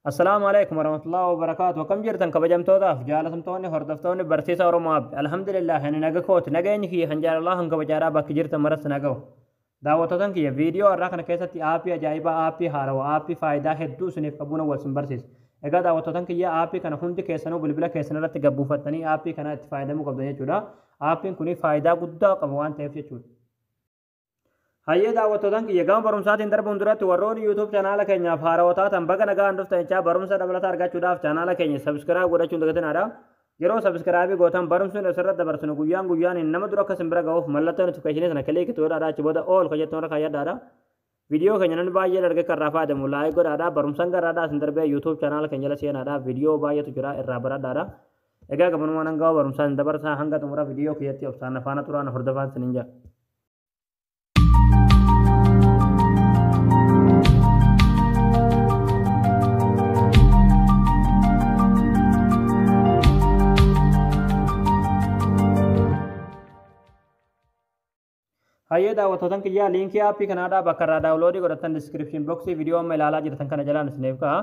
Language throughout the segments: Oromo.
Assalaamu alaikum warahmatullahi wabarakaatu. Akkam jirtan kabajamtootaaf jaalatamtoonni hordoftoonni barsiisa Oromoo Abbi. Alhamdulillah, ani naga kooti. Nageenyi kiyya kan jaalalaa kan kabajaadhaa bakki jirtan maratti naga'u. Daawwattootan kiyya, viidiyoo har'aa kana keessatti aappii ajaa'ibaa, aappii haarawaa, aappii faayidaa hedduu isiniif qabuun wal isin barsiisa. Egaa daawwattootan kiyya, aappii kana hundi keessanuu bilbila keessan irratti gabbuufattanii aappii kana itti fayyadamuu qabdan jechuudha. Aappiin kun faayidaa guddaa qaba waan ta'eef jechuudha. Hayyee daawwattootan kiyya, gama barumsaatiin darbuun duratti warroonni YouTube chaanaala keenyaaf haarawaa taatan baga nagaan dhuftan jechaa, barumsa dabalataa argachuudhaaf chaanaala keenya subscribe godhachuun dagatinaadha. Yeroo subscribe gootan barumsuun asirratti dabarsinu guyyaan guyyaan nama dura akka isin bira ga'uuf mallattoo notification sana click godhaadha. Achi booda all kan jettu irra kaayyadhaadha. Viidiyoo keenya namni baay'een argee kan irraa fayyadamu like godhaadha. Barumsaan garaadhaa isin darbee YouTube chaanaala keenya jala seenaadha. Viidiyoo baay'eetu jira, irraa baradhaadha. Egaa gabanumaan hanga barumsaan dabarsaa hanga xumura viidiyoo kiyyatti obsaan faana turaan hordofaan isiniin jedha. Hayyee daawwattootan kiyyaa, liinkii aappii kanaadhaa bakka irraa download godhatan description box viidiyoo amma ilaalaa jirtan kana jalaan isiniif ka'a.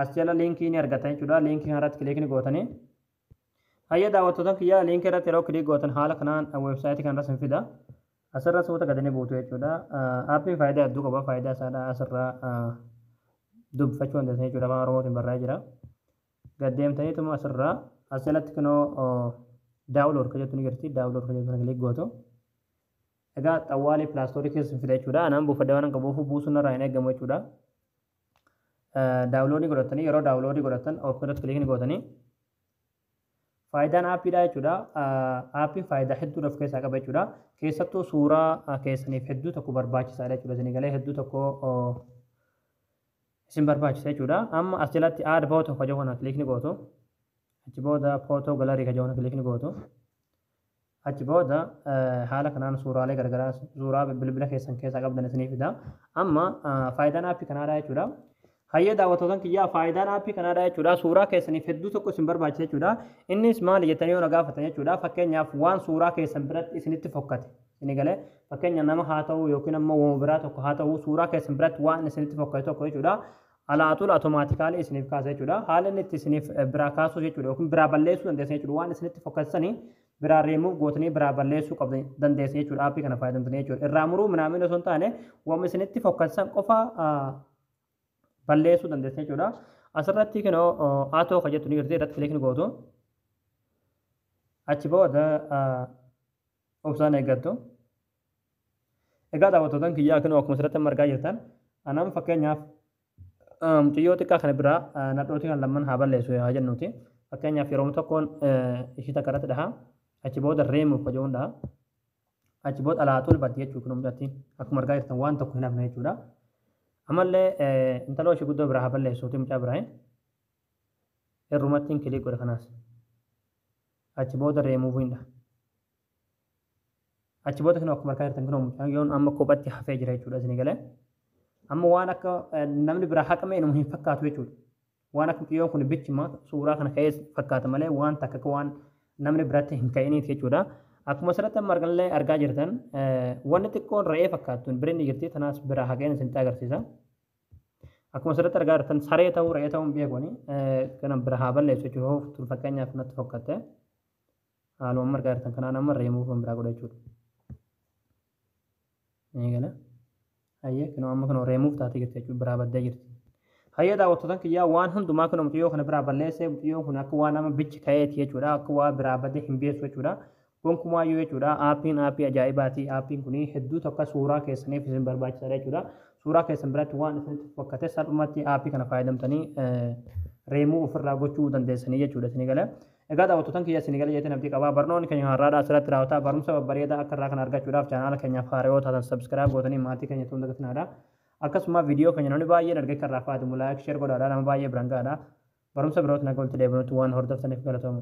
As jala liinkii ni argatan jechuudha. Liinkii kanarratti click ni gootanii. Hayyee daawwattootan kiyyaa, liinkii irratti yeroo click gootan haala kanaan weebsaayitii kanarra isin fida. Asirra suuta gadanii buutu jechuudha. Aappiin faayidaa hedduu qaba. Faayidaa isaadhaa asirraa dubbifachuu dandeessan jechuudha. Afaan Oromootiin barraa'ee jira. Gad deemtaniituma asirraa as jalatti kunoo download kan jettu ni jirti. Download kan jettu kana click gootu. Egaa xawwaalee Play Store keessa fida jechuudha. Anaan buufadhee waan qabuuf buusuun irraa hin eegamu jechuudha. Download godhatanii, yeroo download godhatan open irratti click ni gootanii. Faayidaan aappiidha jechuudha. Aappiin faayidaa hedduu of keessaa qaba jechuudha. Keessattuu suuraa keessaniif hedduu tokko barbaachisaadha jechuudha. Isin galee hedduu tokko isin barbaachisa jechuudha. Amma as jalatti add photo kan jedhu kana click ni gootu. Achi booda photo gallery kan jedhu kana click ni gootu. Achi booda haala kanaan suuraalee garagaraa, suuraa bilbila keessan keessaa qabdan isinii fida. Amma faayidaan aappii kanaadha jechuudha. Hayyee daawwattootan kiyyaa, faayidaan aappii kanaadha jechuudha. Suuraa keessaniif hedduu tokko isin barbaachisa jechuudha. Innis maali jettanii yoo na gaafatan jechuudha. Fakkeenyaaf waan suuraa keessan biratti isinitti fokkate. Isin galee, fakkeenya nama haa ta'u yookiin ammoo waan biraa tokko haa ta'u, suuraa keessan biratti waan isinitti fokkate tokko jechuudha. Alaatul automatically isiniif kaasa jechuudha. Haala inni itti isiniif biraa kaasuu jechuudha yookiin biraa balleessuu dandeessan jechuudha. Waan isinitti fokkatanii biraa reemuuf gootanii biraa balleessuu qabdan dandeessan jechuudha. Aappii kana fayyadamtanii jechuudha. Irraa muruu minaamin osoo hin taane waan isinitti fokkatsan qofa balleessuu dandeessan jechuudha. Asirratti kunoo auto kan jettu ni jirti, irratti click ni gootu. Achi booda obsaan eeggattu. Egaa daawwattootan kiyyaa, kunoo akkuma asirratti amma argaa jirtan, anam fakkeenyaaf mucayyoo xiqqaa kana biraa nadhootii kan lamman haa balleessu haa jennuuti. Fakkeenyaaf yeroo tokkoon ishii takka irratti dhaha. Achi booda reemuuf kajoon dhaha. Achi booda alaatul baddi jechuudha. Kun mucattiin akkuma argaa jirtan waan tokko hin hafne jechuudha. Ammallee intaloo ishii guddoo biraa haa balleessuuti, mucaa biraa. Irrumattiin click godha kanaas. Achi booda reemuuf hin dhaha. Achi booda kun akkuma argaa jirtan kun mucayyoon amma kophatti hafee jira jechuudha isinii galee. Amma waan akka namni biraa haqame inuma hin fakkaatu jechuudha. Waan akka mucayyoon kun bichima suuraa kana ka'ee fakkaata malee waan takka akka waan namni biratti hin ka'iniiti jechuudha. Akkuma asirratti amma arganillee argaa jirtan, wanni xiqqoon re'ee fakkaattu bira ni jirti, tanaas biraa haqeen isinitti agarsiisa. Akkuma asirratti argaa jirtan saree ta'uu re'ee ta'uu hin beekuni, kana bira haa balleessu jechuudha. Tun fakkeenyaaf natti fakkaate. Haaluma amma argaa jirtan kanaan amma reemuuf biraa godha jechuudha. Eegala. Hayyee, kunoo amma kunoo reemuuf taatee jirti jechuudha, biraa baddee jirti. Hayyee daawwattootan kiyyaa, waan hundumaa kunoo mucayyoo kana biraa balleessee, mucayyoon kun akka waan nama bichi ka'eeti jechuudha. Akka waa biraa badee hin beessu jechuudha. Gonkumaayyuu jechuudha. Aappiin aappii ajaa'ibaati. Aappiin kun hedduu tokko suuraa keessaniif isin barbaachisaadha jechuudha. Suuraa keessan biratti waan isinitti fakkate salphumatti aappii kana fayyadamtanii reemuu ofirraa gochuu dandeessanii jechuudha isinii galee. Egaa daawwattootan kiyya, isinii galee jeetiin abdii qabaa. Barnoonni keenya har'aadhaa asirratti raawwataa. Barumsa babbareedaa akka irraa kana argachuudhaaf chaanaala keenyaaf haaraa yoo taatan subscribe gootanii maatii keenya ta'uu hin dagatinaadha. Akkasuma viidiyoo keenya namni baay'een argee kan irraa fayyadamu like, share godhaadha, nama baay'ee biraan gahaadha. Barumsa birootti naga walitti deebinutti waan hordoftaniif galatooma.